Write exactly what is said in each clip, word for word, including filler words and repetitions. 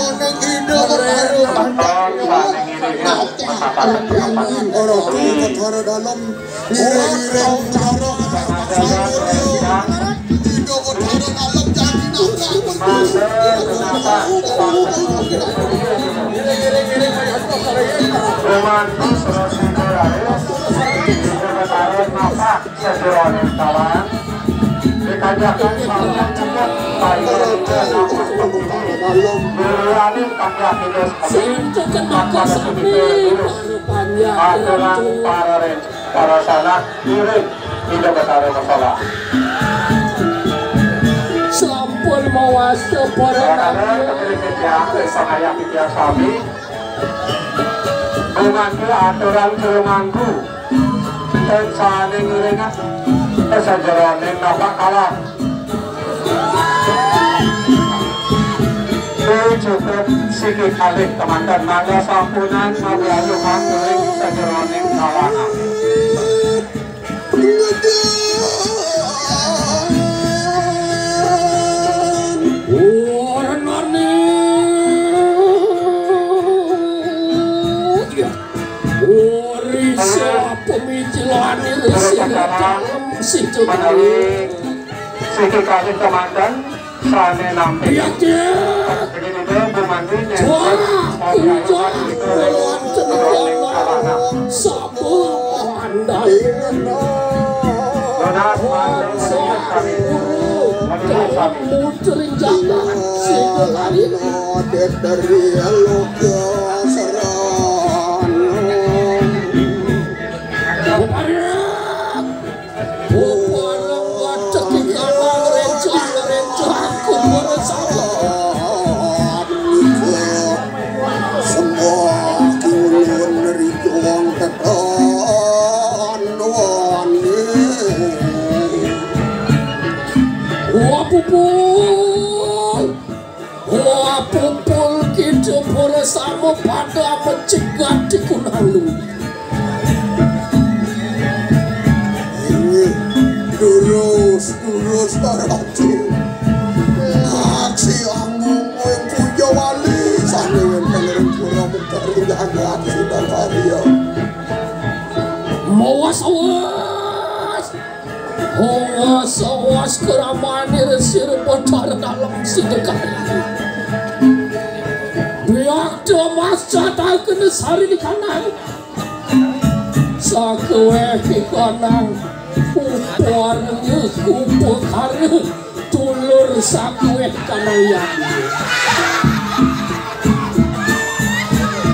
Ning Ida Betara Nata. Ora Betara Dalem ngiring-ngiring Betara Ida Betara Dalem janji nata. Ngiring-ngiring Betara Nata. Sajeroning kawan dikanjakan sampun nyebut payu. Ngiring kanjak Ida sami. Aturan para ren-, para sanak ngiring Ida Betara Masala. Sampun mawasta para. Para nami. Titiang, sangayah titiang sami. Dumados aturan sumangku. Ten sané ngiringan sajeroning napak kalah. Cukup siki kalih kemanten mangga sampunang mawiayuhan ring sajeroning kalangan. Warnane. Ori sapa mijilane Resi Ratalam sing menawi siki kalih kemanten sane nampi. Iya, iya. Ing Ida Bu Mantri nenten. Wah, ujar wonten ing sapa andal. Nunas manten menika sami. Menika sami. Putri Jana Sidakarya. Dari Loka Serana. Buparing wacek ing kanang rencang-rencang kubur sabar. Semua kulun ridwan teton wani. Wah, pupul. Wah, pupul kita para sama pada mencegat di kunalu. Inggih, durus, durus, Ratu. Aksi anggung kowe puja wali, sane wonten ring pura Mekari jagat Sidakarya. Mawas, awas. Awas, awas, kramane Resi Bathara Dalem Sidakarya. Biakta mas catakena sari di kanan. Sakuweh kanang uparnya upakara dulur sakuweh kanang yati.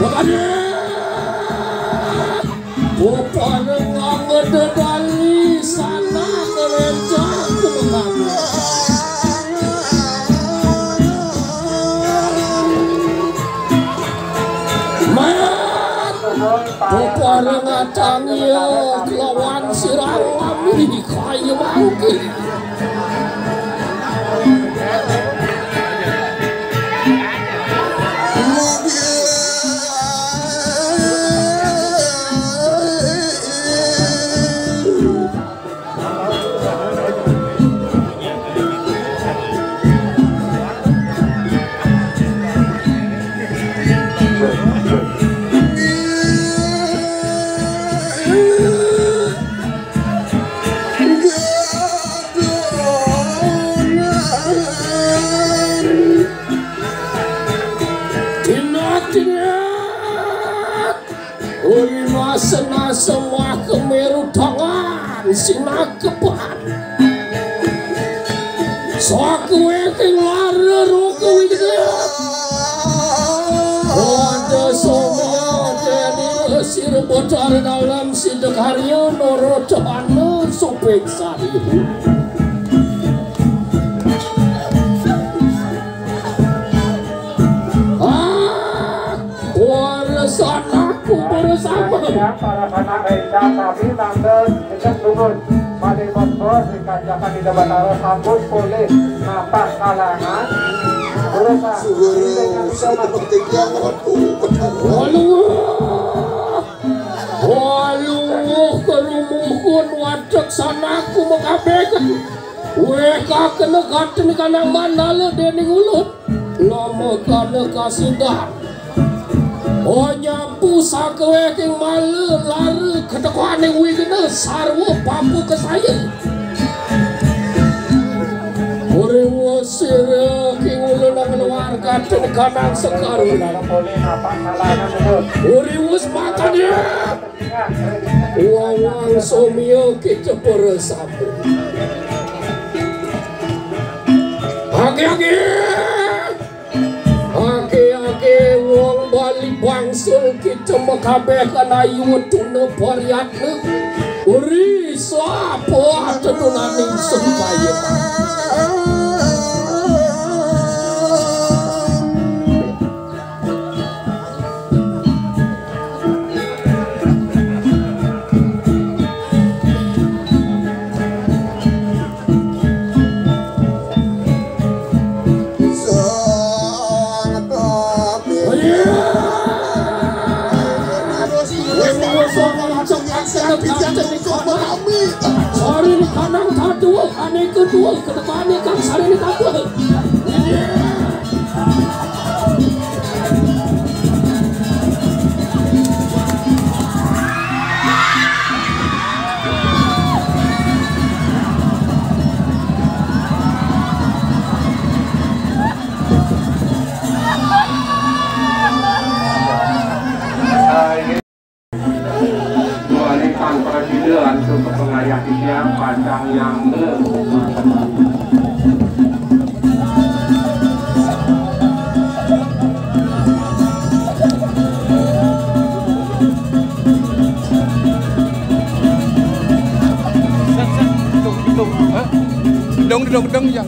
Bapak Bupana ngangeda dali sanak rencang kumengang. Mayat bupana ngatangya kelawan sirah wami kaya mangke. Uri nasa-nasa muah kemeru tangan sinakepan. Sakuweh ing lara roga wigel. Wanda Soma Deni Sir Bathara Dalem Sidakarya Narotana Suping Sari. Ah, para sanak, para sanak. Para sanak rencang sami mangga cecek dumun. Malih bos-bos ring kanjakan Ida Batara sampun polih napak kalangan. Terus, ah, suwara, suwara titiang Ratu Batara. Waluh. Waluh, kerumuhun watek sanak kumakabeh. Weh, kakena gaten kanang mandala dening ulun. Lama kana kasidah. Oh, nyampu sakawehing mala lara katekane wigna sarwa papa kasaya. Uriwus sira kingulun keluarga ten kanang sekaruna. Uriwus makanya. Wawang somya kita para sapu. Agi-agi. Agi-agi wong Bali bangsul kita makabeh kan ayu tuna pariatna. Uri sapa tetunaning sempaya. Sari ni kanang tatu, ane kedua, kedua ni kang sari ni tatu. Walikan peradilan untuk pengayah kita pandang yang Dong, dong, dong, ya.